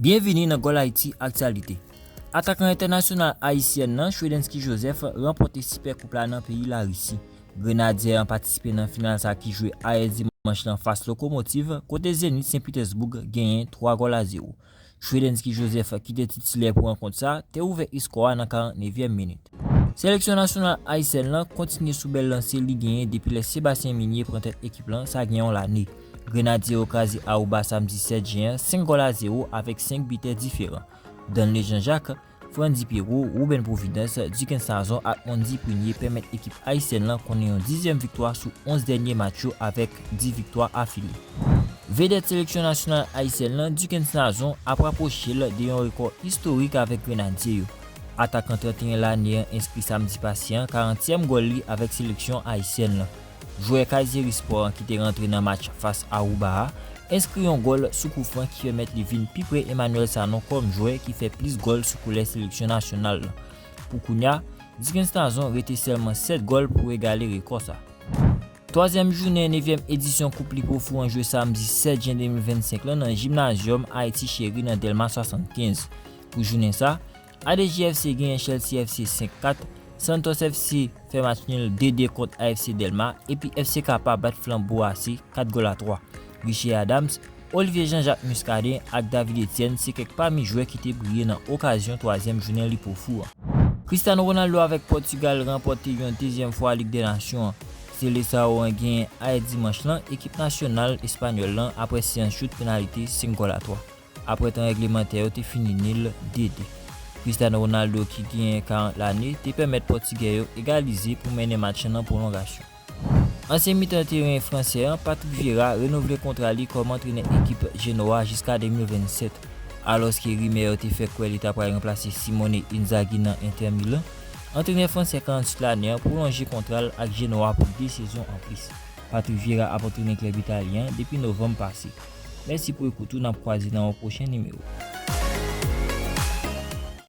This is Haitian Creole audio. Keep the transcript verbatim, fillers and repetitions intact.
Byenvini nan Gòl Ayiti Aktyalite. Atakan entènasyonal ayisyèn nan, Shredensky Joseph, ranpòte Sipè Koup la nan peyi Larisi. Grenadye an patisipe nan final sa ki jwe ayè dimanch lan fas Lokomotiv, kote Zenit Sen Pitèsboug genyen twa gòl a zewo. Shredensky Joseph, ki te titilè pou rankont sa, te ouvè eskò a nan karantnevyèm minit. Seleksyon nasyonal ayisyèn lan kontinye sou bèl lanse li genyen depi lè Sébastien Migné pran tèt ekip lan, sa gen yon lane. Grenadye yo kraze Aruba samdi sèt jen an, senk gòl a zewo avèk senk bitè diferan. Danley Jean-Jacques, Frandy Pierrot, Ruben Providence, Duckens Nazon ak Mondy Prunier pèmèt ekip ayisyèn lan konnen yon dizyèm viktwa sou onz dènye match yo avèk dis viktwa afile. Vedèt seleksyon nasyonal ayisyèn lan, Duckens Nazon, ap rapwoche l de yon rekò istorik avèk Grenadye yo. Atakan trannteyen lane an enskri samdi pase an karantyèm gòl li avèk seleksyon ayisyèn lan. Jwè Kayserispor an ki te rantre nan match fas Aruba a, enskri yon gòl sou koufran ki pèmèt li vin pi pre Emmanuel Sanon kòm jwè ki fè plis gòl sou koulè seleksyon nasyonal lan. Pou kounya, Duckens Nazon rete sèlman sèt gòl pou egale rekò sa. Twazyèm jounen nevyèm edisyon Koup Lipofu an jwe samdi sèt jen de mil vennsenk lan nan Gymnasium Haïti Chéri nan Dèlma swasannkenz. Pou jounen sa, A D J F C genyen Chelsea F C senk kat, Santos F C fè match nil de de kont A F C Dèlma, epi F C Kapa bat Flanbo A C kat gòl a twa. Richie Adams, Olivier Jean-Jacques Muscadin ak David Etienne se kèk pami jwè ki te briye nan okazyon twazyèm jounen Lipofu an. Cristiano Ronaldo avèk Pòtigal ranpòte yon dezyèm fwa Lig dè Nasyon an. Selesawo an genyen ayè dimanch lan ekip nasyonal espanyòl lan apre seyans chout penalite senk gòl a twa. Apre tan règlemantè yo te fini nil de de. Cristiano Ronaldo, ki genyen karant lane, te pèmèt Pòtigè yo egalize pou mennen match lan nan pwolongasyon. Ansyen mitan teren fransè an, Patrick Vieira, renouvle kontra li kòm antrenè ekip Genoa jiska de mil vennsenk. Alòske rimè yo te fè kwè li ta pral ranplase Simone Inzaghi nan Inter Milan, antrenè fransè karannsenk lane an pwolonje kontra l ak Genoa pou de sezon anplis. Patrick Vieira ap antrene klèb italyen an depi novanm pase. Mèsi pou ekout ou, n ap kwaze nan yon pwochen nimewo.